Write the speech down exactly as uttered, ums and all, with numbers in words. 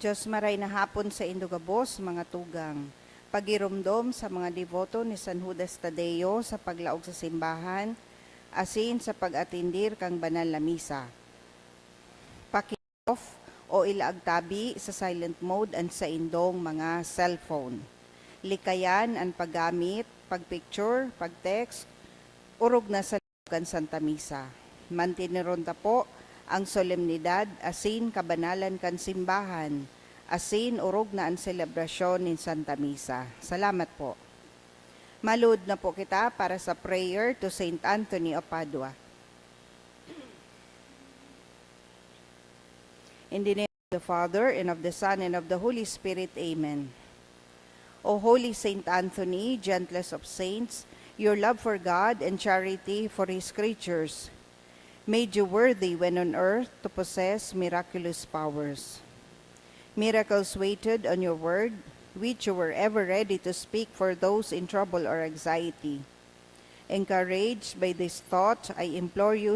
Diyos, maray na hapon saindo gabos, mga tugang. Pagiromdom sa mga deboto ni San Judas Tadeo sa paglaog sa simbahan, asin sa pag-atendir kan banal na misa. Paki-off o ilaag tabi sa silent mode an saindong mga cellphone. Likayan an paggamit, pagpicture, pagtext, orog na sa kan Santa Misa. Manteneron ta po ang solemnidad asin kabanalan kan simbahan, asin orog na an selebrasyon nin Santa Misa. Salamat po. Maluod na po kita para sa prayer to Saint Anthony of Padua. In the name of the Father, and of the Son, and of the Holy Spirit. Amen. O Holy Saint Anthony, gentlest of saints, your love for God and charity for His creatures made you worthy when on earth to possess miraculous powers. Miracles waited on your word, which you were ever ready to speak for those in trouble or anxiety. Encouraged by this thought, I implore you